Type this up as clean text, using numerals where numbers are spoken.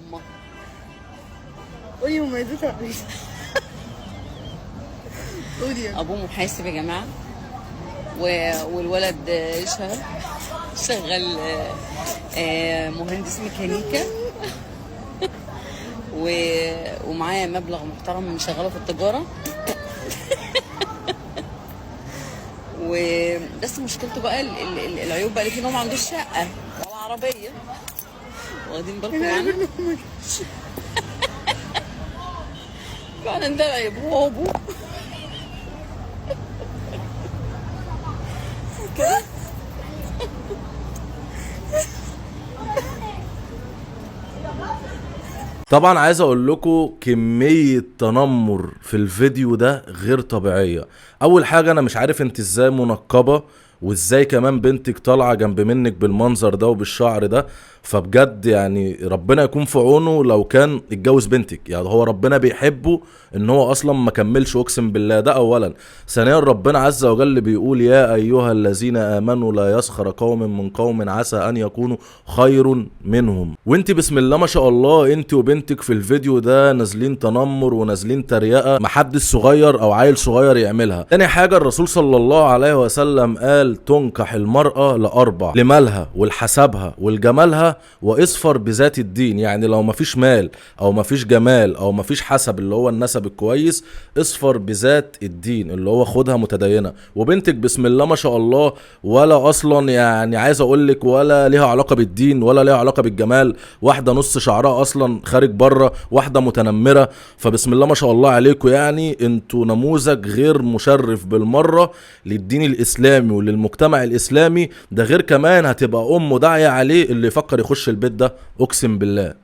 امها. قولي مميزات العريس. قولي يلا. ابوه محاسب يا جماعة، والولد شغال مهندس ميكانيكا، ومعاه مبلغ محترم من شغالة في التجارة. وبس مشكلته بقى العيوب بقى اللي فيه ان هو ما عندوش شقه ولا عربية. واخدين بالكم معانا؟ فعلا ده عيب هو وابوه. طبعا عايز اقول لكم كمية تنمر في الفيديو ده غير طبيعية. اول حاجة انا مش عارف انت ازاي منقبة، وازاي كمان بنتك طالعة جنب منك بالمنظر ده وبالشعر ده. فبجد يعني ربنا يكون في عونه لو كان اتجوز بنتك، يعني هو ربنا بيحبه ان هو اصلا ما كملش، اقسم بالله. ده اولا. ثانيا ربنا عز وجل بيقول يا ايها الذين امنوا لا يسخر قوم من قوم عسى ان يكونوا خير منهم. وانت بسم الله ما شاء الله انت وبنتك في الفيديو ده نازلين تنمر ونازلين تريقه، محدش صغير او عيل صغير يعملها. تاني حاجة الرسول صلى الله عليه وسلم قال تنكح المرأة لأربع، لمالها ولحسبها ولجمالها واصفر بذات الدين. يعني لو مفيش مال او مفيش جمال او مفيش حسب اللي هو النسب الكويس، اصفر بذات الدين اللي هو خدها متدينة. وبنتك بسم الله ما شاء الله ولا اصلا يعني عايز اقول لك ولا ليها علاقة بالدين ولا ليها علاقة بالجمال، واحدة نص شعرها اصلا خارج بره، واحدة متنمرة. فبسم الله ما شاء الله عليكم، يعني انتوا نموذج غير مشرف بالمرة للدين الاسلامي وللمجتمع الاسلامي. ده غير كمان هتبقى امه داعية عليه اللي يفكر يخش البيت ده، اقسم بالله.